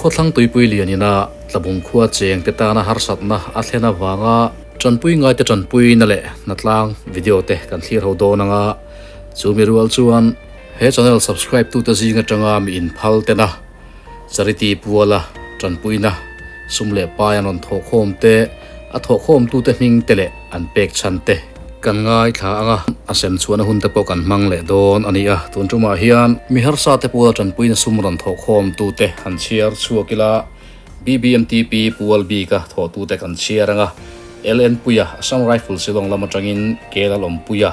Khawthlang tuipui lian ina Tlabung khua cheng te tana harsatna a thlen avanga tanpui ngaite tanpuina leh hnatlang video te kan thlir ho dawn anga chu mi rual chuan he channel subscribe tute zing atanga mi inphal tena Charity puala tanpuina sum leh pai an rawn thawhkhawm te, a thawhkhawmtute hming te leh an pek chhan te kan ngaithla ang a, a sem chhuahna hun te pawh kan hmang leh dawn a ni a. Tun tumah hian mi harsa te puala tanpuina sum rawn thawhkhawmtute han chhiar chhuak ila, BBMTP pual bika thawhtute kan chhiar ang a, LN Puia, Assam Rifle Shillong lam atangin K Lalawmpuia,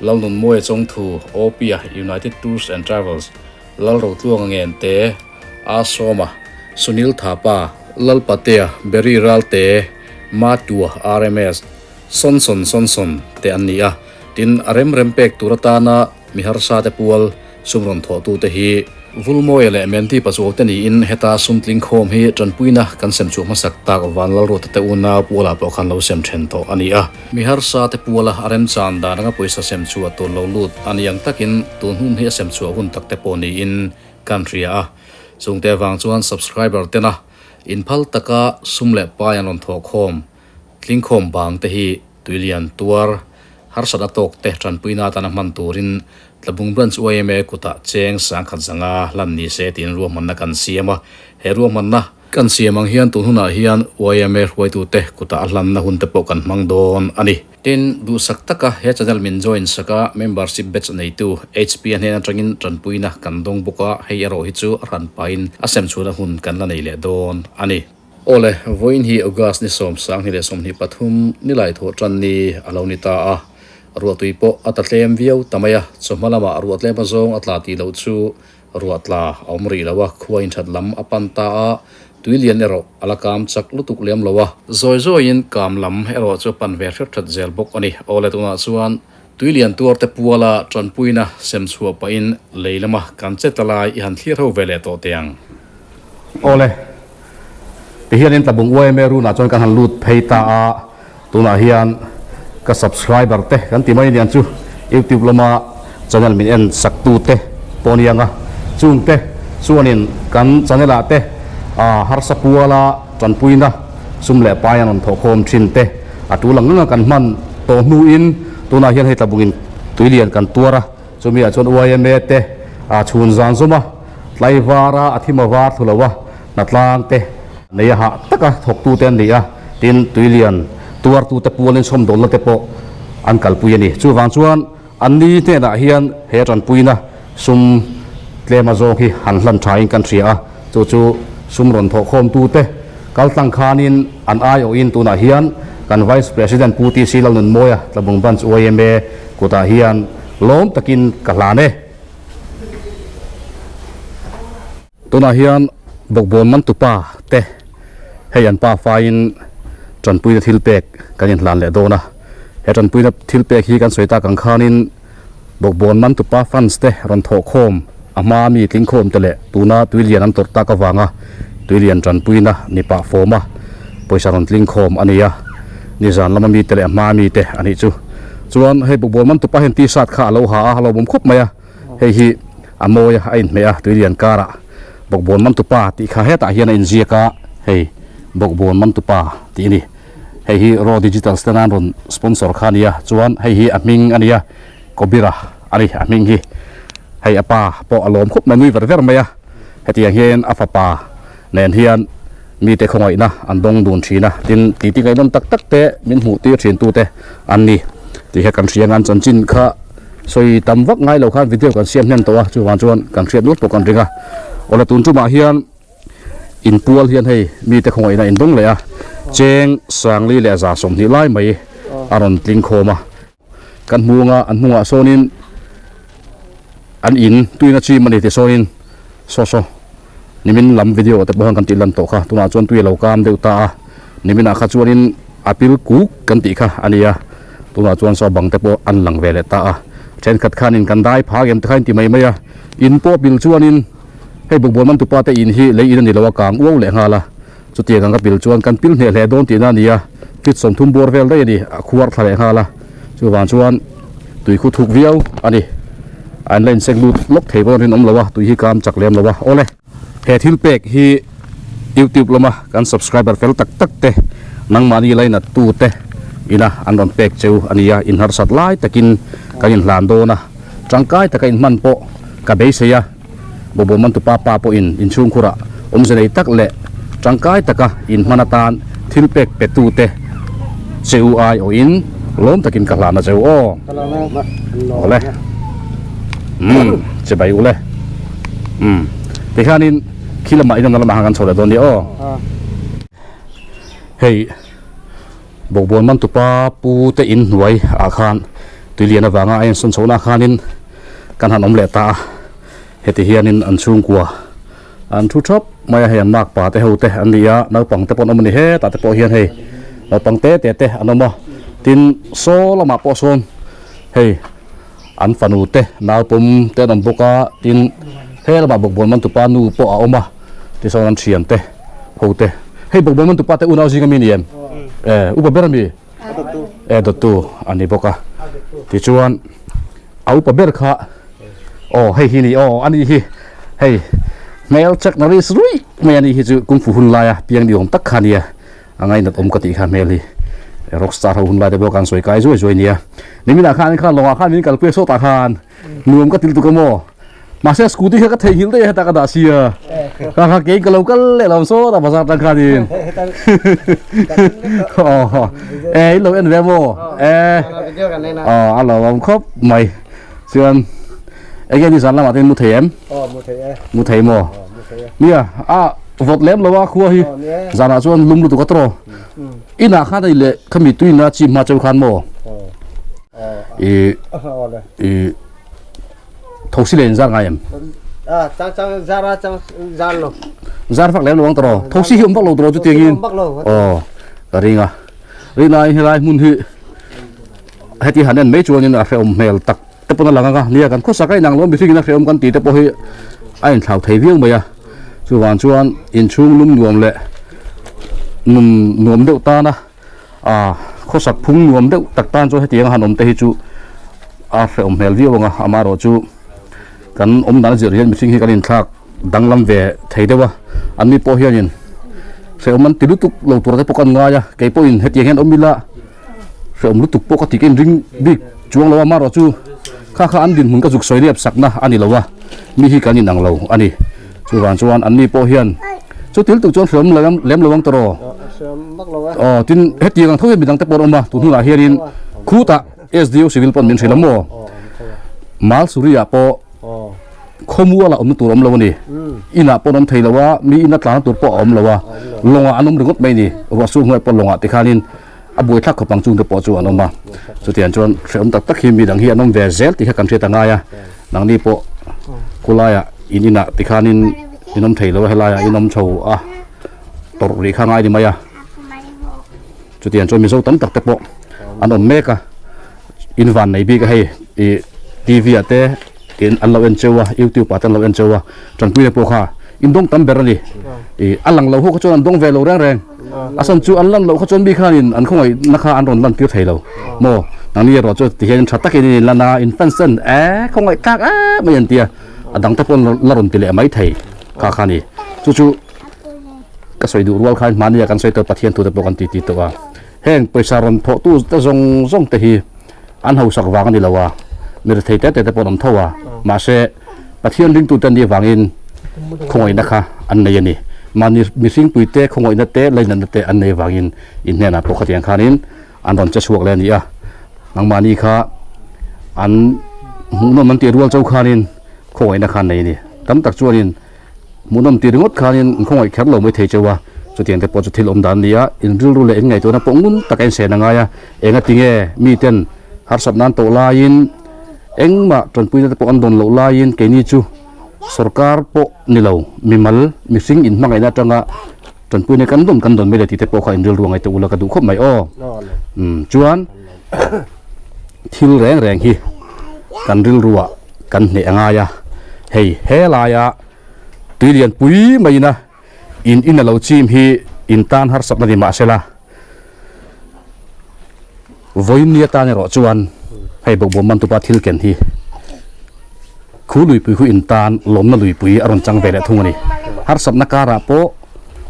Lalnunmawia Chawngthu, OP-a United Tours and Travels, Lalrotluanga Ngente, A Sawma, Sunil Thapa, Lalpatea, Berry Ralte, Matua, RMS, Sonson Sonson te an ni a. Tin, a rem rem pek tur atana mi harsa te pual sum rawn thawhtute hi Vulmawia leh Menti Pachuau te niin heta sum tling khawm hi tanpuina kan sem chhuah hmasak tak Vanlalruata te unau pualah pawh khan lo sem then tawh a ni a. Mi harsa te puala a remchan dan anga pawisa sem chhuah tur lo lut a ni ang takin tun hun hi a sem chhuah hun tak te pawh niin kan hria a. Chungte avang chuan subscriber tena inphal taka sum leh pai an rawn thawh khawm, tling khawm bang te hi tuilian tuar harsatna tawk te tanpuina atana hman turin Tlabung Branch yma kutah cheng sangkhat zanga hlan ni se tiin ruahmanna kan siam a. He ruahmanna Kan siam ang hian tun hunah hian yma hruaitute kutah a hlanna hun te pawh kan hmang dawn a ni. Tin, duhsak taka he channel min join saka membership batch neitu HP a hnen atangin tanpuina kan dawng bawk a, hei erawh hi chu a hran pahin a sem chhuahna hun kan la nei leh dawn a ni. Awle, vawiin hi August ni 2023 nilai thawh tan ni a lo ni ta a, ruahtui pawh a ta tlem viau ta mai a, chawhma lamah ruah tlem azawng a tla tih loh chu Ruah tla a awm rih lo a, khua inthat lam a pan ta a, tui lian erawh a la kam chak lutuk lem lo a. Zawi zawiin kam lam erawh chu a pan ve hret hret zel bawk a ni. Awle tunah chuan tui lian tuar te puala tanpuina sem chhuah pahin lei lama kan che ta lai i han thlir ho ve leh tawh teh ang. Awle, tihianin Tlabung yma runah chuan kan han lut phei ta a, tunah hian ka subscriber te kan ti mai aniang chu YouTube lama channel min en sak tu te pawh aniang a, chung te chuanin kan channel ah te harsa puala tanpuina sum leh pai an rawn thawhkhawm thin te a tul ang anga kan hman tawh hnuin tunah hian hei Tlabungin tuilian kan tuar a, chumi ah chuan yma te chhun zan zawm a. Tlaivara a thim a var thu lo a, hnatlang te nei a hah taka thawktute an ni a, tin tuilian tuartute pualin chhawmdawlna te pawh an kalpui a ni. Chuvang chuan anni hnenah hian he tanpuina sum tlem azawng hi han hlan thain kan hria a, chu chu sum rawn thawhkhawmtute kaltlang khanin an aiawhin tunah hian kan Vice President Pu TC Lalnunmawia Tlabung Branch yma kutah hian lawm takin ka hlan e. Tunah hian bawkbawn man tupa te hei an pa faiin tanpuina thil pek kan inhlan leh dawn a, he tanpuina thil pek hi kan sawi tak ang khanin bawkbawn man tupa fans te rawn thawh khawm a hma mi tling khawm te leh tuna tuilian an tawrh tak avanga tuilian tanpuina ni pah fawm a pawisa rawn tling khawm a ni a, nizan lama mite leh a hma mite a nih chu. Chuan hei bawkbawn man tupa hian t-shirt kha a lo ha a, a lo bawm khawp mai a, hei hi a mawi a, a inhmeh a tuilian karah bawkbawn man tupa tih kha hetah hian a inziak a, hei bawkbawn man tupa tih a ni. Hei hi Raw Digitals te nan rawn sponsor kha a ni a, chuan hei hi a hming a ni a, Kobira a ni a hming hi. Hei a pa pawh a lawm khawp mai, nui ver ver mai a, hetiang hian a fapa nen hian mite khawngaihna an dawng dun thin a, tin titi ngaihnawm tak tak te min hmuh tir thin tute an ni tih kha kan hria ang, an chanchin kha sawi tam vak ngai lo khan video kan siam hnem tawh a, chuvang chuan kan hriat nual pawh kan ring a, awle tun tumah hian inpual hian hei mite khawngaihna in dawng leh a, cheng sangli leh 120 lai mai a rawn tling khawm a. Kan hmunga an hnungah sawnin an in tuina chim a ni tih sawnin saw saw nimin lam video te pawh hian kan tih lan tawh kha tunah chuan tui a lo kam deuh ta a niminah kha chuanin a pil kuk kan tih kha a ni a tunah chuan saw bang te pawh an lang ve leh ta a thenkhat khanin kan dai phak em te kha in ti mai mai a in pawh pil chuanin hei bawkbawn man tupa te in hi lei in a ni lo a kang uau leh nghal a. Chutiang ang ka pil chuan kan pil hneh hle dawn tihna a ni a, feet 30 bawr vel daih a ni, a khuar thla leh nghal a, chuvang chuan tui khu thuk viau a ni. A in la insek lut lawk thei pawh a rinawm lo a, tui hi kam chak lem lo a, awle. He thil pek hi YouTube lama kan subscriber fel tak tak te nangmahni lainat tu te ina an rawn pek cheu a nia inharsat lai takin kan inhlan dawn a tangkai taka inhman pawh ka beisei a Bawbawm man tupa pa pawhin inchhungkhurah awmze nei tak leh tangkai taka inhman atan thil pek pe tu te cheu ai awhin lawm takin ka hlan a cheu aw. Awle. Umm che bai ule. Umm tikhianin khi lamah inawmna lamah khan kan chho leh dawn nia aw. Hei Bawkbawn man tupa pu te in hnuai ah khan tuilian avanga a insawn chhohna ah khanin kan han awm leh ta a, heti hianin an chhungkua an thu thap mai a, hei an makpa te ho te an ni a, naupang te pawh an awm a ni hetah te pawh hian hei naupang te te te an awm a, tin saw lamah pawh sawn hei an fanu te naupawm te an awm bawk a, tin he lamah bawkbawn man tupa nu pawh a awm a, tisawn an thian te ho te hei bawkbawn man tupa te unau zinga mi ni em? E upa ber ami? E dawttu a ni bawk a, tichuan. A upa ber kha aw hei hi ni aw ani hi hei hmel chak na ris ruih mai ani hi chu kungfu hun laia piang ni awm tak kha ania a ngainat awm ka tih kha hmel hi rockstar ho hun lai te pawh kan sawi kai zuai zuai nia niminah khan kha lawngah khan min kalpui a sawtah khan nuam ka til tuk a maw mahse scooty kha ka theihnghilh daih a hetah ka dah sia kha kha kei ka lo kal leh lo sawtah bazar atang khanin aw e in lo en ve maw e aw a lo awm khawp mai chuan enge ni zan lamah te in mu thei em mu thei maw nia a vawt lem lo a khua hi zanah chuan lum lutuk a tawh inah khan hei leh khami tuina chi hma cheu khan maw i i Thosi leh in zar ngai em? À, chang chang zar a chang zar lo. Zar vak lem lo ang tawh. Thosi hi awm vak lo tawh chu tiangin. Awm vak lo. Aw, ka ring a. Rin ai helai hmun hi heti han en mai chuanin a hrehawm hmel tak te pawn a lang ang a. Nia kan khawsak a inang lo mihringin a hrehawm kan tih te pawh hi a inthlau thei viau mai a. Chuvang chuan inchhung lum nuam leh num nuam deuh tana A khawsak phung nuam deuh tak tan chuan hetiang a han awm te hi chu a hrehawm hmel viau ang a, amaherawh chu kan awm dan a zir hian mihring hi kan inthlak danglam ve thei deuh a, an ni pawh hianin hrehawm an ti lutuk lo tur te pawh kan ngai a, kei pawhin hetiang hian awm ila hrehawm lutuk pawh ka ti ka inring bik chuang lo a, amaherawh chu kha kha an dinhmun ka zuk sawi riap sakna a ni lo a, mi hi kan inang lo a ni. Chuvang chuan an ni pawh hian chu til tuk chuan hriam lem lem lo ang tawh aw tin hetiang ang tho hian midang te pawh an awm a tun hunah hianin khutah SDO civil pawn min hrilh a maw Malsuri ah pawh khawmual ah awmna tur a awm lo a ni inah pawh an awm thei lo a mi ina tlan tur pawh a awm lo a lawngah an awm ringawt mai a ni ruah sur hnuai pawh lawngah tikhanin a buaithlak khawp ang chungte pawh chu an awm a chutiang chuan hrehawm tak tak hi midang hi an awm ve zel tih kha kan hriat a ngai a nangni pawh khulaiah in inah tikhanin in awm thei lo a helaiah in awm chho a tawrh rih kha ngai ni mai a chutiang chuan mizo tam tak te pawh an awm mek a in van nei bik a hei ih T V ah te in an lo en cheu a youtube ah te an lo en cheu a tanpuina pawh kha in dawng tam ber a ni ih a lang lo ho kha chuan an dawng ve lo reng reng a san chu an lan loh kha chuan mi khanin an khawngaih na kha an rawn lan tir thei lo maw nangni erawh chu tihian tha takin in inlan a in fans ten e khawngaih tlak em mai an tia a dang te pawh la rawn ti leh mai thei kha kha a ni chu chu ka sawi duh rual khan hmania kan sawi tawh Pathian thu te pawh kan ti ti tawh a heng pawisa rawn thawh tu te zawng zawng te hi an hausak vang a ni lo a, mi rethei te te te pawh an awm tho a, mahse Pathian ringtute an nih avangin khawngaihna kha an nei a ni. Mahni mihringpui te khawngaihna te lainatna te an nei avangin in hnenah pawh khatiang khanin an rawn che chhuak leh a ni a, nangmahni kha an hmuhnawm an tih rual chauh khanin khawngaihna kha an nei a ni. Tam tak chuanin Hmuhnawm tih ringawt khanin in khawngaih kher lo mai thei cheu a, chutiang te pawh chu thil awm dan a ni a, in rilru leh in ngaihtuahna pawh ngun taka in sen a ngai a, enga tinge miten harsat nan tawh laiin engmah tanpuina te pawh an dawn loh laiin keini chu sorkar pawh ni lo mimal mihring in hmangaihna atanga tanpuina kan dawn kan dawn mai le tih te pawh kha in rilru a ngaihtuah ula ka duh khawp mai aw umm chuan thil reng reng hi kan rilruah kan hneh a ngai a hei helaia tui lian pui mai ina in in a lo chim hi in tan harsatna ni mahsela vawiin ni atan erawh chuan hei bawkbawn man tupa thil ken hi khu luipui khu in tan lawmna luipui a rawn chang ve leh thung a ni harsatna karah pawh.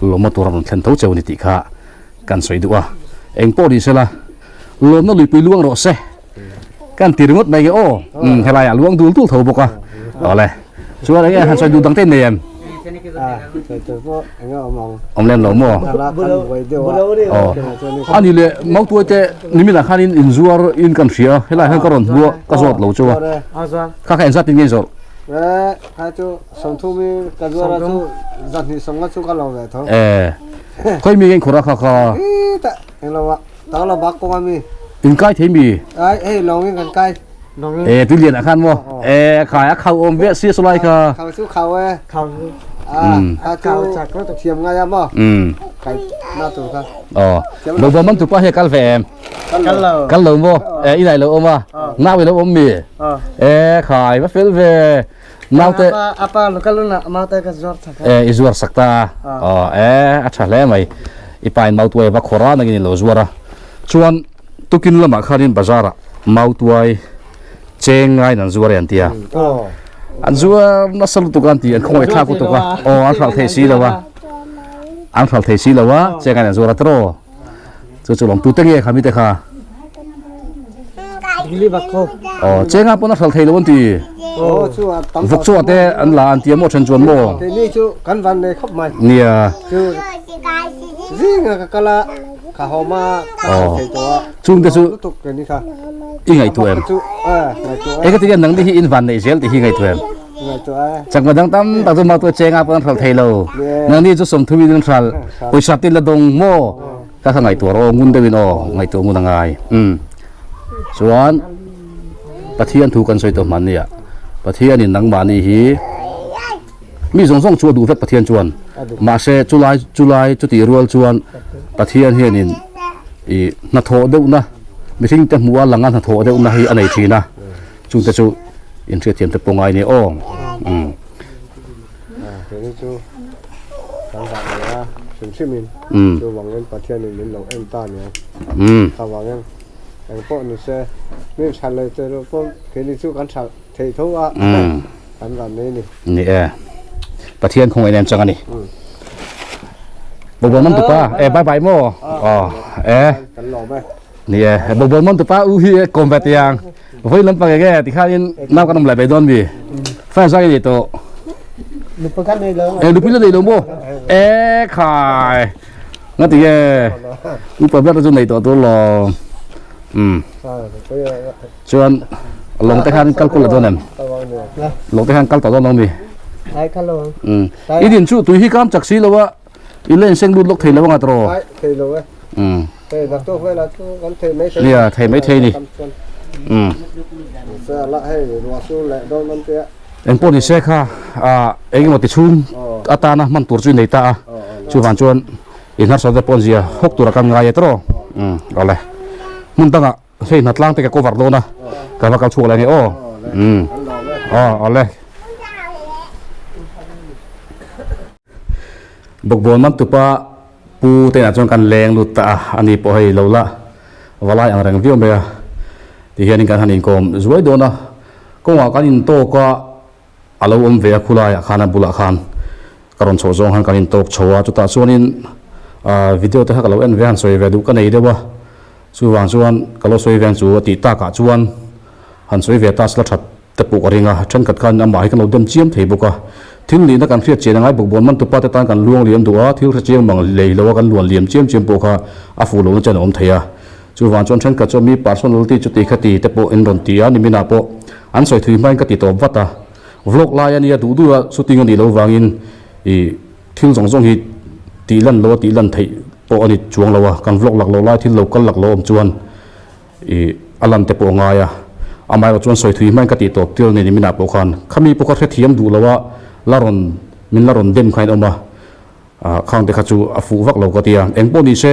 lawmna tur a rawn thlen tho cheu a ni tih kha kan sawi duh a. Eng pawh ni sela lawmna luipui luang rawh se kan ti ringawt mai nge aw. Umm helaiah luang dul dul tho bawk a. Awle chuan enge han sawi duh dang te in nei em? Awm lem lo maw? Aw a ni leh Mautuai te niminah khanin inzuar in kan hria a helaiah hian ka rawn hmu a ka zawt lo chu a. Kha kha engzat in nge zawrh? Eh khawi mi nge in khawrh a kha kha? Inkai thei mi? Eh tui lian ah khan maw? Eh khai a khau awm ve sia sawlai kha. Aw Lobawm man tupa hi a kal ve em? Kal lo. Kal lo maw? Eh i nai lo awm a. Nau i lo awm mi? Eh khai va fel ve. Nau te. Apa lo kal na ma te ka zuar sak. Eh i zuar sak ta. Aw eh a tha hle mai. I pa in mautuai va khawr a nangin i lo zuar a. Chuan tukin lamah khanin bazar ah mautuai cheng ngaiin an zuar e an ti a. An zuar nasa lutuk a an ti an khawngaih thlak lutuk a. Aw an hralh thei si lo a. An hralh thei si lo a cheng ngaiin an zuar a tiraw. Chu chu lawm tute nge kha mite kha. Aw chenga pawn a hral thei lo an ti. Vawk chu ate an la an ti a maw then chuan maw. Ni chu kan van nei khawp mai. Nia. Chu zinga ka kala ka homa ka hral thei to a. Chung te chu tuk ke ni kha. I ngaihtuah em? Chu a ngaihtuah. Eng ka ti nge nang ni hi in van nei zel tih hi ngaihtuah em? Chakma dang tam tak chu mautuai chenga pawh an hralh thei lo. Nangni chu sawmthumin an hralh, pawisa tin la dawng maw? Ka kha ngaihtuah rawh aw, ngun deuhin aw, ngaihtuah ngun a ngai. Umm. Chuan Pathian thu kan sawi tawh hman nia, Pathianin nangmahni hi mi zawng zawng chu a duh vek Pathian chuan. Mahse chulai chulai chutih rual chuan Pathian hianin ih hnathawh deuhna mihringte hmuha langa hnathawh deuhna hi a nei thin a. Chungte chu inhriatthiam te pawh ngai nia aw. Umm. Keini chu kan zah leh a hrim hrim in chu vangin Pathian in min lo en ta nia. Kha vangin eng pawh ni se min hralh leh te erawh pawh keini chu kan hralh thei tho a kan zah mai a ni. Ni e. Pathian khawngaih nen chang a ni. Bawbawm man tupa e bye bye maw. Aw e. Kan lawm e. Ni e. Bawbawm man tupa u hi kawm ve tiang. Vawi lampang enge tikhanin nau kan awm lai bai dawn mi fan zang i nei tawh Nupui kan nei lo. E nupui la nei lo maw? E khai nga ti nge upa ber chu nei tawh tur lo. Um chuan lawng te khan kal kul la dawn em? Lawng te khan kal tawh dawn lo mi? Ai kal lo. Um i din chu tui hi kam chak si lo a i len seng lut lawk thei lo anga tawh. Ai thei lo e. Um. Thei dak tawk velah chu kan thei mai thei. Nia thei mai thei ni. Um. Se la hei ruah sur leh dawn an tia. Eng pawh ni se kha a eng emaw ti chhung atana hman tur chu i nei ta a. Chuvang chuan in harsat te pawh an zia hawk tura kan ngai e tawh. Um awle. Hmun dangah hei hnatlang te ka cover dawn a. Ka va kal chhuak leh nge aw. Um. Aw awle. Bawkbawn man tupa Pu te inah chuan kan leng lut ta a, ani pawh hei lo la valai ang reng viau mai a, tihianin kan han inkawm zuai dawn a, kawngah kan intawk a, a lo awm ve a khulaiah khan a bulah khan ka rawn chhoh zawng khan kan intawk chho a, chutah chuanin ah video te kha ka lo en ve a, han sawi ve duh ka nei deuh a, chuvang chuan ka lo sawi ve ang chu a tih takah chuan han sawi ve ta sela that Te pawh ka ring a, thenkhat khan amah hi kan lo dem chiam thei bawk a. Thil nihna kan hriat chian a ngai bawk bawn man tupa te tan kan luang liam duh a, thil hre chiang mang lei lo a kan luan liam chiam chiam pawh kha a fuh lohna chen a awm thei a. Chuvang chuan thenkhat chuan mi personality chuti khati te pawh in rawn ti a, niminah pawh an sawi thui hmain ka ti tawp vat a. Vlog lai a nia duh duh a shooting a nih loh vangin ih thil zawng zawng hi tih lan lo a tih lan theih pawh a ni chuang lo a, kan vlog lak loh lai thil lo kal lak lo awm chuan Ih, a lan te pawh a ngai a, amaherawh chuan sawi thui hmain ka tih tawp tir a ni niminah pawh khan khami pawh kha hrethiam duh lo a, la rawn, min la rawn dem khain awm a, ah khang te kha chu a fuh vak lo ka ti a, eng pawh ni se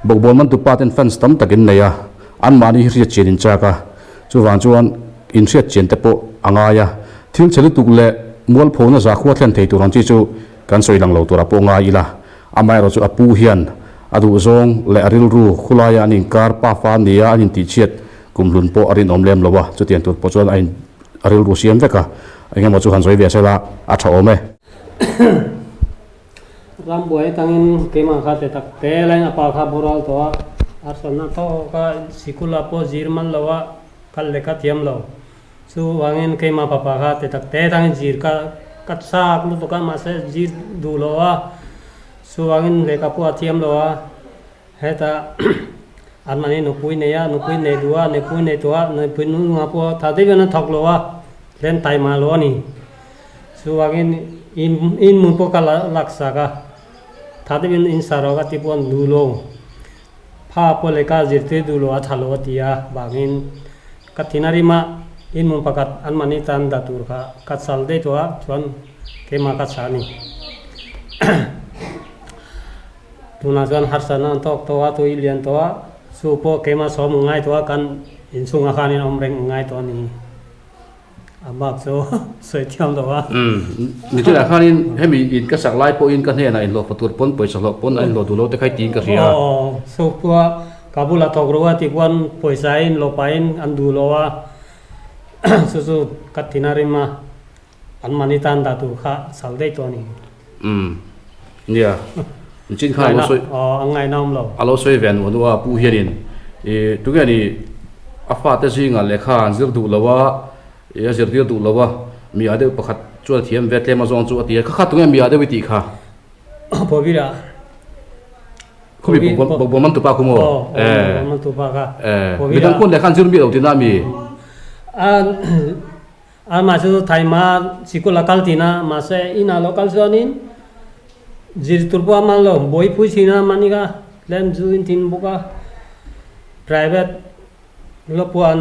bawkbawn man tupa ten fans tam tak in nei a, anmahni hi hriat chian in chak a, chuvang chuan in hriat chian te pawh a ngai a, thil chhe lutuk leh mualphona zakhua thlen thei tur ang chi chu kan sawi lang lo turah pawh ngai ila. Amaherawh chu a pu hian a duhzawng leh a rilru khulaia an inkar pafa nia an intihchhiat kumhlun pawh a rinawm lem lo a, chutiang tur pawh chuan a in a rilru siam vek a, engemaw chu han sawi ve sela a tha awm e. Rambuai atangin keimah kha te tak te lain a pa kha boral tawh a, harsatna tawk a sikul ah pawh zir man lo a, kal leh kha thiam lo. Chuvangin keimah papa kha te tak te atangin zir ka ka chak lutuk a, mahse zir duh lo a, chuvangin lehkha pawh a thiam lo a, hetah an mahni nupui nei a, nupui nei duh a, nupui nei tawh a, nupui nunga pawh tha deuhin an thawk lo a, hlen taima lo a ni. Chuvangin in in hmun pawh ka la laksak a, tha deuhin in sa rawh ka ti pawh an duh lo. Pha pawh leh ka zirtir duh lo a tha lo a ti a, vangin ka thin a rim a, in hmun pakhat anmahni tan dah tur kha ka chal daih tawh a, chuan keimah ka chah a ni. Tunah chuan harsatna an tawk tawh a, tui lian tawh a, chu pawh keimah sawm ngai tawh a, kan inchhungah khanin awm reng ngai tawh a ni. A bak chu sawi thiam lo a. Umm, nitinah khanin hemi in ka sak lai pawhin ka hnenah inhlawh fa tur pawn pawisa hlawh pawn a inhlawh duh lo te kha i tiin ka hria. Aw, sukpua ka bulah thawk ru a tih khuan pawisa in hlawh pahin an duh lo a, chu chu ka tin a rim a, an mahni tan dah tur kha sal daih tawh a ni. Umm, nia, nichin khan a lo sawi. Aw, a ngaihna awm lo. A lo sawi ve nuah nuah a, pu hianin ih tunge ni a fate zingah lehkha an zir duh lo a, ih a zirtir duh lo a, mi ah deuh pakhat chuan a thiam ve tlem a zawng chu a ti a, kha kha tunge mi ah deuh i tih kha? Bawbira. Khumi bawkbawn man tupa khu maw? Aw, bawkbawn man tupa kha. Mi dang khuan lehkha an zir miah lo tina mi? Amah chu Thaima sikul a kal thin a, mahse inah lo kal chuanin zir tur pawh a man lo, buai pui thin a mahni kha tlem zu in thin bawk a, private lo pawh an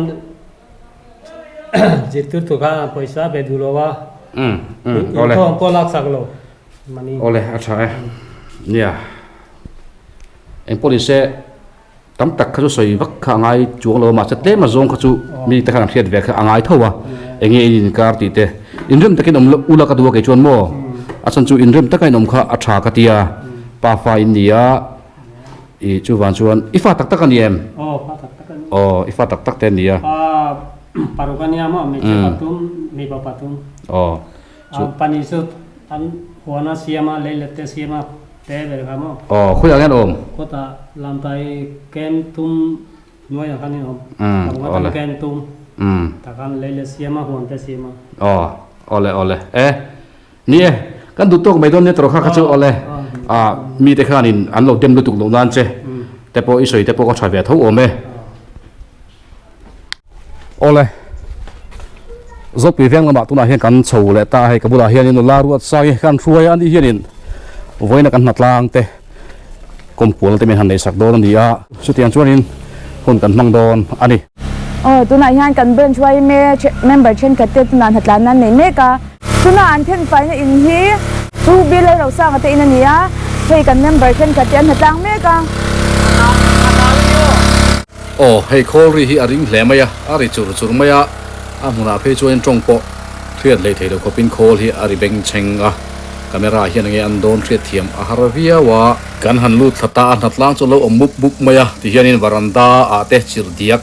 zirtir tur kha pawisa a pe duh lo a, inkhawm pawh a laksak lo mahni. Awle a tha e, nia engpawh nise. Tam tak kha chu sawi vak kha a ngai chuang lo a, mahse tlem a zawng kha chu mi te khan an hriat ve kha a ngai tho a, eng nge in inkar tih te. Inrem takin awm ula ka duh a kei chuan maw? A chhan chu inrem taka in awm kha a tha ka ti a, pa fa in ni a, ih chuvang chuan i fa tak tak a ni em? Aw fa tak tak a ni. Aw i fa tak tak te a ni a. Pa paruk a nia maw, hmeichhia pathum, mipa pathum. Aw. A pahnih chu an huan a siam a, lei let te a siam a. Te ber kha maw? Aw, khawiah nge an awm? Kawtah Lamtai camp tum hnuaiah khan in awm. Tlangval tam camp tum. Tah khan lei leh siam a, huan te siam a. Aw, awle awle. E, ni e, kan duh tawk mai dawn nia tawrh kha kha chu awle. A, mite khanin an lo dem lutuk loh nan che te pawh i sawi te pawh ka tha ve tho awm e. Awle, Zopui veng lamah tunah hian kan chho leh ta a, hei ka bulah hianin nula ruat sang hi kan hruai a, ani hianin vawiina kan hnatlang te kawmkual te min han neihsak dawn a ni a, chutiang chuanin hun kan hmang dawn a ni. Aw, tunah hian kan branch yma member thenkhat te tunah hnatlanna an nei mek a. Tuna an thenfaina in hi Pu Bill Rosanga te in a ni a, hei kan member thenkhat te an hnatlang mek a. Aw, hei khawl ri hi a ring hle mai a, a ri chur chur mai a, a hmunah phei chuanin tawng pawh hriat hlei thei lo khawpin khawl hi a ri beng chheng a, camera hian enge an dawn hriat thiam a har viau a. Kan han lut thla ta a, hnatlang chu a lo awm mup mup mai a, tihianin varanda ah te chir diak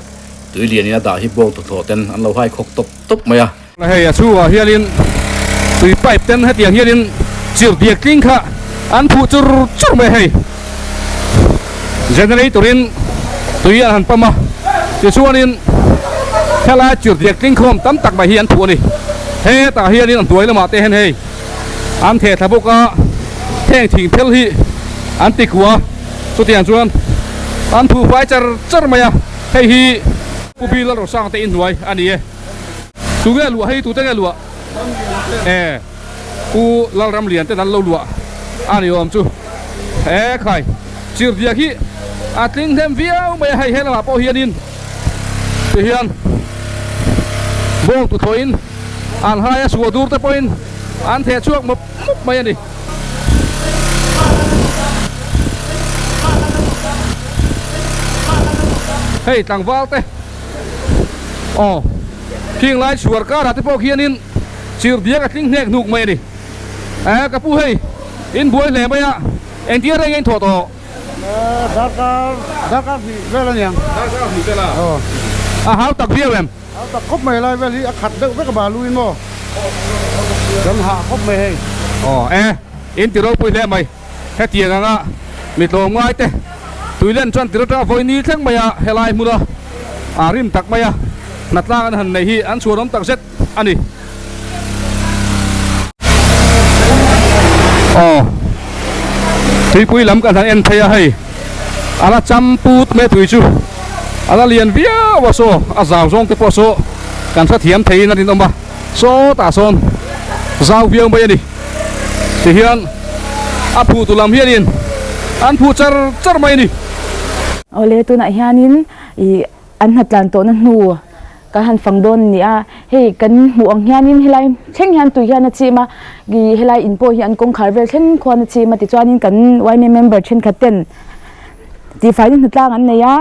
tui lianin a dah hi bawng tuthawh ten an lo hai khawk tawp tawp mai a. Hei a chhungah hianin tui pipe ten hetiang hianin chir diak tling kha an phuh chur chur mai a hei. Generator in tui an han pump a, tichuanin helai chir diak tling khawm tam tak mai hi an phuh a ni. Hetah hianin a hnuai lamah te hian hei an theh thla bawk a, heng thing phel hi an ti kua a, chutiang chuan an phuh fai char char mai a, hei hi Pu Bill Rosang te inhnuai a ni e. Tu nge luah hei tute nge luah e Pu Lalramlian ten an lo luah a ni awm chu e khai chirhdiak hi a tling hnem viau mai a hei he lamah pawh hianin ti hian bawng tuthlawhin an hai a suah dur te pawhin an theh chhuak mawp mawp mai a ni. Hei tlangval te. Aw, khing lai chhuar karah te pawh khianin chirhdiak a tling hnek hnuk mai a ni. Eh, ka pu hei, in buai hle mai a, engtia reng in thawh tawh? Darkar, darkar hnih vel a niang. Darkar hnih vel a? Aw. A hau tak viau em? Hau tak khawp mai, lai vel hi a khat deuh vek a balu in maw? Kan hah khawp mai hei. Aw, eh, in ti ropui hle mai. Hetiang anga mi tlawmngai te tuilen chuan tir atanga vawi ni thleng maia helai hmuna aa rim tak maia hnatlang an han nei hi an chhuanawm tak zet a ni. Aw tuipui lam kan han en phei a hei a la cham put mai a tui chu a la lian viau a saw a zau zawng te pawh saw kan hrethiam theiin a rinawm a sawtah sawn zau viau mai a ni tihian a phuh tu lam hianin an phuh char char mai a ni. Awle tunah hianin ih an hnatlan tawhna hnu Kan han fang dawn a ni a, hei kan hmuh ang hianin helai thleng hian tui hian a chim a, ih helai in pawh hi an kawngkhar vel thleng khuan a chim a tichuanin kan yma member thenkhat ten tihfaina hnatlang an nei a.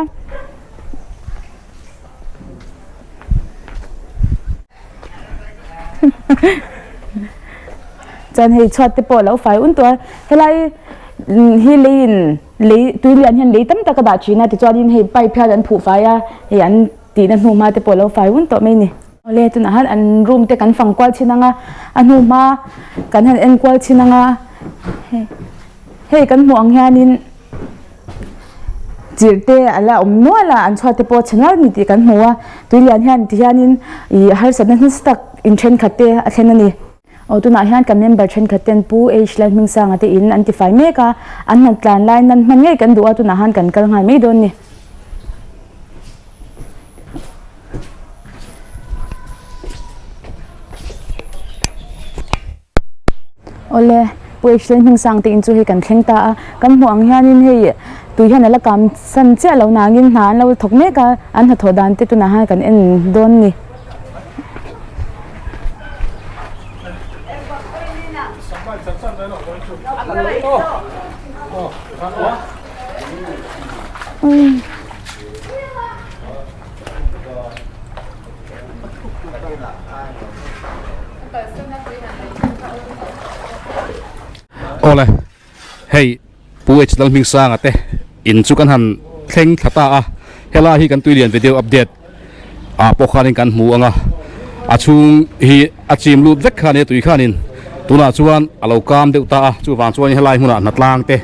Chuan hei chhuat te pawh a lo fai un tawh a, helai hi leiin lei tui lian hian lei tam tak a dah thin a tichuanin hei pipe hian an phuh fai a hei an. Tihna hnuhma te pawh lo fai un tawh mai ni. Awle tunah han an room te kan fang kual chin anga a hnuhma kan han en kual chin anga hei hei kan hmuh ang hianin chirh te a la awm nual a an chhuat te pawh a chhe nual a ni tih kan hmu a tui lian hian ti hianin ih harsatna nasa tak in thenkhat te a thlen a ni. Aw tunah hian kan member thenkhat ten Pu H Lalhmingsanga te in an tifai mek a, an hna tlan lai nan hman ngei kan duh a tunah han kan kal nghal mai dawn ni. Awle Pu H Lalhmingsanga te in chu hei kan thleng ta a, kan hmuh ang hianin hei tui hian a la kam san chiah lo nangin hna an lo thawk mek a, an hnathawh dan te tunah hian kan en dawn ni. Awle hei Pu H Lalhmingsanga te in chu kan han thleng thla ta a helai hi kan tuilian video update ah pawh khanin kan hmu ang a a chhung hi a chim lut vek kha nia tui khanin tunah chuan a lo kam deuh ta a chuvang chuan helai hmunah hnatlang te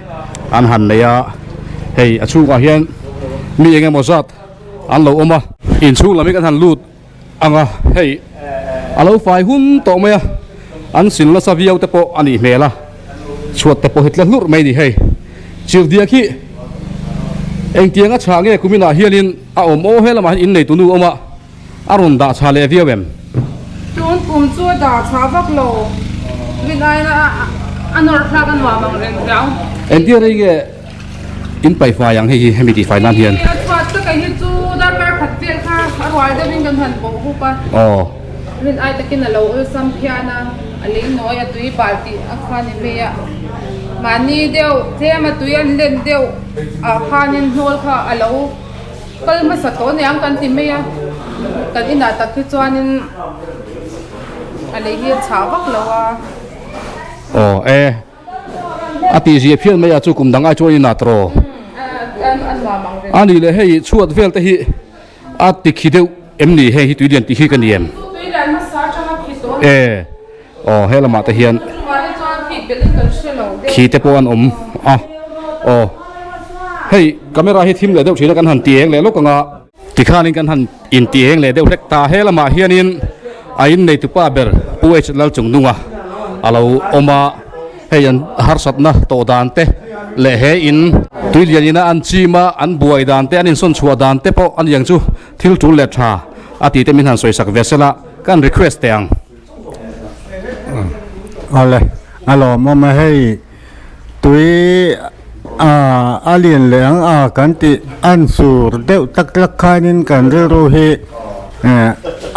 an han nei a hei a chhungah hian mi eng emaw zat an lo awm a inchhung lam hi kan han lut ang a hei a lo fai hun tawh mai a an sil nasa viau te pawh a nih hmel a chhuat te pawh hi tle hlurh mai a ni hei chirhdiak hi engtiang a chhah nge kuminah hianin a awm aw he lamah hian innei tunu awm a a rawn dah chhah leh viau em? Tun kum chu a dah chhah vak lo rin aiin a nawr thlak a nuam ang reng viau. Engtia rei nge in paihfai ang hei hi hemi tihfai nan hian? A chhuat taka hi chu darkar khat vel kha a rual deuhin kan han bawh hup a. Aw. Rin ai takin a lo awlsam phian a, a lei nawi a tui bal tih a kha ni mai a. Mahni deuh tlem a tui an len deuh ah khanin hnawl kha a lo kal hmasa tawh aniang kan ti mai a. Kan inah tak hi chuanin a lei hi a chhah vak lo a. Aw e. A tih zia phian mai a chu kum dang ai chuan inah tawh. A nih leh hei chhuat vel te hi a ti khi deuh em ni heng hi tui lian tih hi ka ni em? E aw he lamah te hian khi te pawh an awm a aw hei camera hi thim leh deuh thin a kan han ti eng leh lawk ang a. Tikhanin kan han inti eng leh deuh hlek ta. He lamah hianin a inneitupa ber Pu H Lalchungnunga a lo awm a, hei an harsatna tawh dan te leh he in tuilian ina an chim a, an buai dan te, an insawn chhuah dan te pawh a ni ang chu thil tul leh tha a tih te min han sawisak ve sela kan request teh ang. Awle, a lawmawm a hei. Tui a lian leh ang a kan tih an sur deuh tak tak khanin kan rilru hi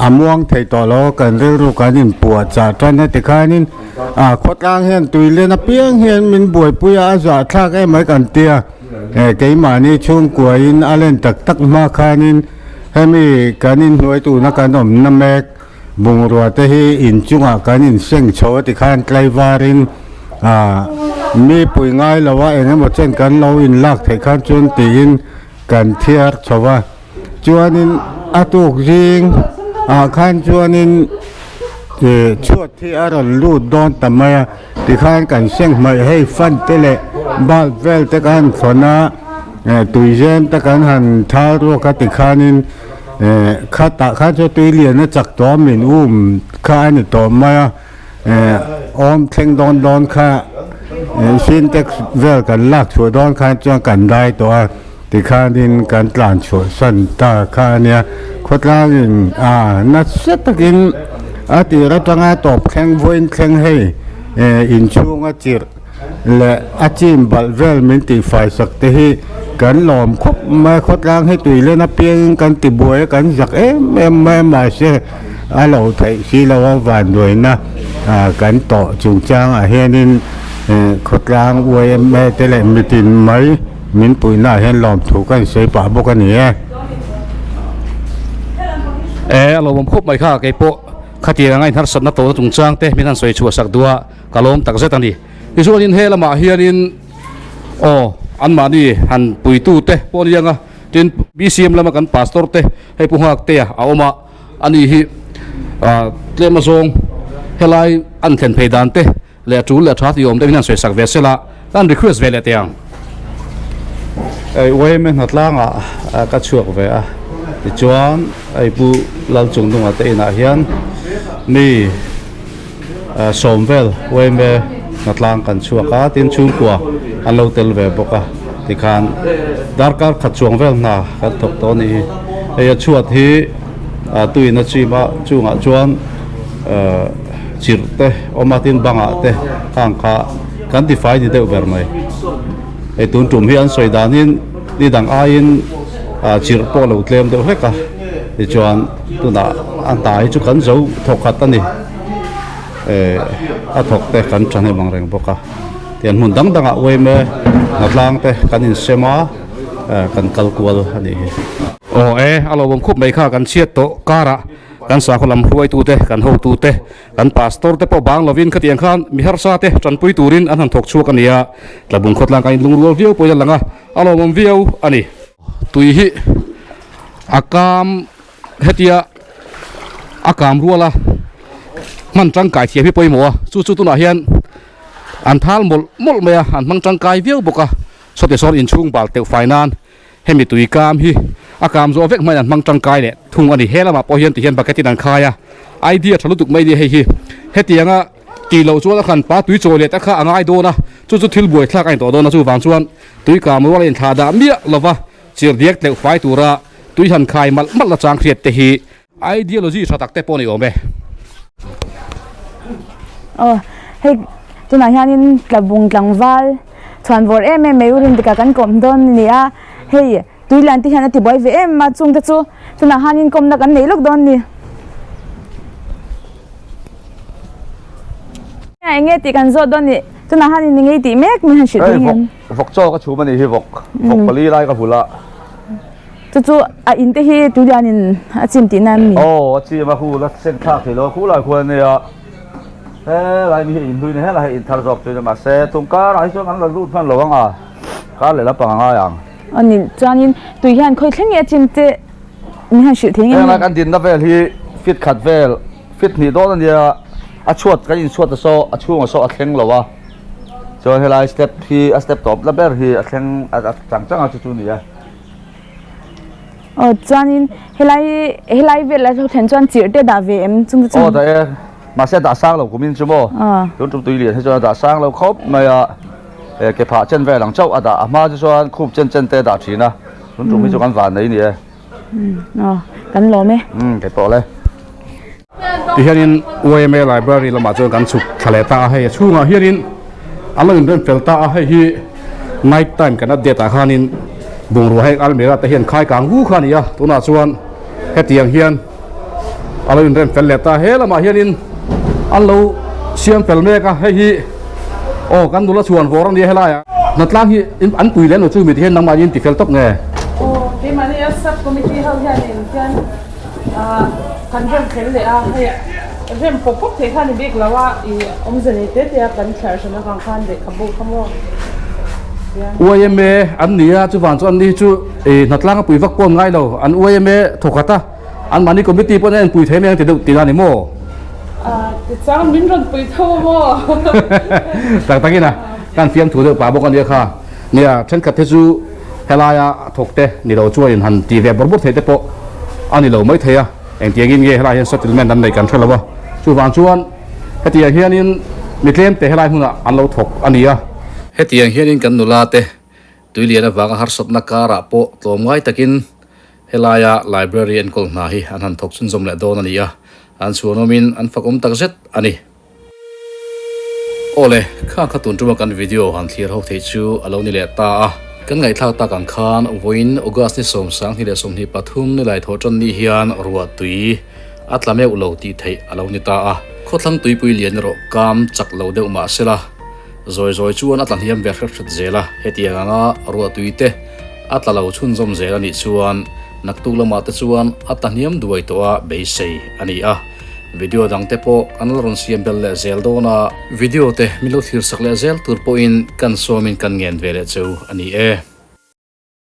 a muang thei tawh lo a kan rilru kan inpuah chah tan a tikhanin khawtlang hian tui lian apiang hian min buaipui a a zahthlak em mai kan tia keimahni chhungkuain a len tak tak hma khanin hemi kan inhnuai tuna kan awmna mek. Bungrua te hi inchungah kan inseng chho a tikhan tlaivarin ah mi pui ngai lo a eng emaw chen kan lo inlak theih khan chuan tiin kan thiar chho a chuanin a tuk zing ah khan chuanin ih chhuat hi a rawn lut dawn ta mai a tikhan kan seng hmaih hei fan te leh. Bulb vel te kan han thawn a, tui zem te kan han thal ruak a tikhanin khatah khan chuan tui lian a chak tawh a min um kha a ni tawh mai a, awm thleng dawn dawn kha sintex vel kan lak chhuah dawn khan chuan kan dai tawh a tikhanin kan tlan chhuah san ta kha a nia khawtlangin ah nasa takin a tir atanga tawp thleng vawiin thleng hei inchhunga chirh. leh a chim balh vel min tihfai sak te hi kan lawm khawp mai a khawtlang hi tui len apiangin kan ti buai a kan zak em em mai a mahse a lo theih si lo a vanduaina ah kan tawh chungchangah hianin eh khawtlang yma te leh mitin mai min puihnaah hian lawmthu kan sawi pah bawk a ni e. E a lawmawm khawp mai kha keipawh khatiang anga inharsatna tawhna chungchang te min han sawi chhuah sak duh a. Ka lawm tak zet a ni. Tichuanin he lamah hianin aw anmahni han puitute pawh a ni ang a, tin BCM lama kan pastor te hei Pu Nghaktea a awm a, ani hi ah tlem azawng helai an thlen phei dan te leh a tul leh a tha tih awm deuhin an sawi sak ve sela ka han request ve leh teh ang. Hei YMA hnatlangah ka chhuak ve a, tichuan hei Pu Lalchungnunga te inah hian mi. Sawm vel yma hnatlang kan chhuak a, tin chhungkua an lo tel ve bawk a, tikhan darkar khat chuang vel hna kan thawk tawh a nih hi. Hei a chhuat hi tuin a chim a, chungah chuan chirh te awm a, tin bangah te khang kha kan tifai ni deuh ber mai. Hei tun tum hi an sawi danin ni dang aiin chirh pawh a lo tlem deuh hlek a, tichuan tunah a hna hi chu kan zo thawk khat a ni. Eh a thawk te kan thahnem ang reng bawk a tian hmun dang dangah uaime hnatlang te kan insem a eh kan kal kual a nih hi. Aw e, a lo awm khup mai kha kan chhiat tawh karah kan sakhaw lam hruaitu te, kan hotu te, kan pastor te pawh bang lovin khatiang khan mi harsa te tanpui turin an han thawk chhuak a ni a, Tlabung khawtlang kan inlungrual viau pawhin a lang a, a lawmawm viau a ni. Tui hi a kam. Hetia a kam rual a hman tangkai thiam hi pawimawh a, chu chu tunah hian an thal mawlh mawlh mai a, an hmang tangkai viau bawk a, sawti sawn inchhung bal teuh fai nan hemi tui kam hi a kam zawh vek hmain an hmang tangkai leh thung a ni. He lamah pawh hian tihian bucket in an khai a, idea tha lutuk mai a ni hei hi, hetianga tih loh chuan a khan pa tui chawi leh te kha a ngai dawn a, chu chu thil buaithlak a ni tawh dawn a, chuvang chuan tui kam rual a inthlah dah miah lova. Chirhdiak tleuh fai tura tui han khai malh malh nachang hriat te hi ideology tha tak te pawh a ni awm e. Aw hei tunah hianin tlabung tlangval chhuan vawr em em mai u rin tikah kan kawm dawn a ni a, hei tui lian te hian a ti buai ve em a chung te chu tunah hianin kawmna kan nei lawk dawn a ni. Eng nge tih kan zawt dawn a ni tunah hianin eng nge tih mek min han hrilh thei ang em? Vawk chaw ka chhum a nih hi vawk vawk pali lai ka hul a. Chu chu a in te hi tuilian in a chim tihna em ni? Aw a chim a khu la sen thlak thei lo a khu lai khuan a nia helai mi hi in hlui ni helai hi in thar zawk chu mahse tum karah hi chuan kan la lut hman lo ang a kar leh lampang a ngai ang. A ni chuanin tui hian khawi thleng nge a chim te min han hrilh thei nge? Helai kan dinna vel hi fit khat vel fit hnih dawn a nia a chhuat kan inchhuat a saw a chhungah saw a thleng lo a. Chuan helai step hi a step tawp la ber hi a thleng a chang chang a chu chu a ni a. Aw chuanin helai helai vel a thlen chuan chirh te dah ve em chung te chuan. Aw dah e mahse a dah sang lo kumin chu maw tun tum tui lian hi chuan a dah sang lo khawp mai a eh ke phah chen vel ang chauh a dah a hma chu chuan khup chen chen te a dah thin a tun tum hi chu kan van nei a ni e. Aw kan lawm e. Umm kei pawh le. Tihianin YMA library lamah chuan kan chhuk thla leh ta a, hei a chhungah hianin an lo inrem fel ta a, hei hi night time kan update ah khanin bungrua heng almirah te hian khai kang vu kha a ni a, tunah chuan hetiang hian a lo inrem fel leh ta a, he lamah hianin an lo siam fel mek a, hei hi aw kan nula chhuan vawr a nia helaiah hnatlang hi an pui lem lo chu mi tihian nangmah in tifel tawp nge. Aw keimahni a sub committee ho hianin hian. Ahh kan rem fel leh a, hei rem pawp pawp theih kha a ni bik lo a, ih awmze nei te te a kan thliar hran avang khan lehkhabu kha maw hian. YMA an ni a, chuvang chuan ni chu ih hnatlang a pui vak pawh an ngai lo, an YMA thawkhat a, anmahni committee pawh an en pui thei mai ang ti deuh tih a ni maw? Ahh tichuan min rawn pui tho a maw? Tak takin a. Kan fiamthu deuh pah bawk a nia kha. Nia, thenkhat te chu helaia thawk te ni lo chuan han ti ve bawrh bawrh thei te pawh a ni lo mai thei a. Engtiangin nge helai hian settlement an neih kan hre lo a. Chuvang chuan hetiang hianin mi tlem te helai hmunah an lo thawk a ni a. Hetiang hianin kan nula te tuilian avanga harsatna karah pawh tlawmngai takin helaia library enkawl hna hi an han thawk chhunzawm leh dawn a ni a, an chhuanawmin an fakawm takzet a ni. Awle, kha kha tun tuma kan video han thlir ho theih chu a lo ni leh ta a. Kan ngaihthlak tak ang khan vawiin August ni 2023 ni lai thawh tan ni hian ruah tui a tla meuh lo tih theih a lo ni ta a. Khawthlang tuipui lian erawh kam chak lo deuh mah sela, zawi zawi chuan a tla hniam ve hret hret zel a. Hetiang anga ruah tui te a tla lo chhunzawm zel a nih chuan naktuk lamah te chuan a tla hniam duai tawh a beisei a ni a. Video dang te pawh an la rawn siam belh leh zel dawn a. Video te min lo thlir sak leh zel tur pawhin kan sawmin kan ngen ve leh cheu a ni e.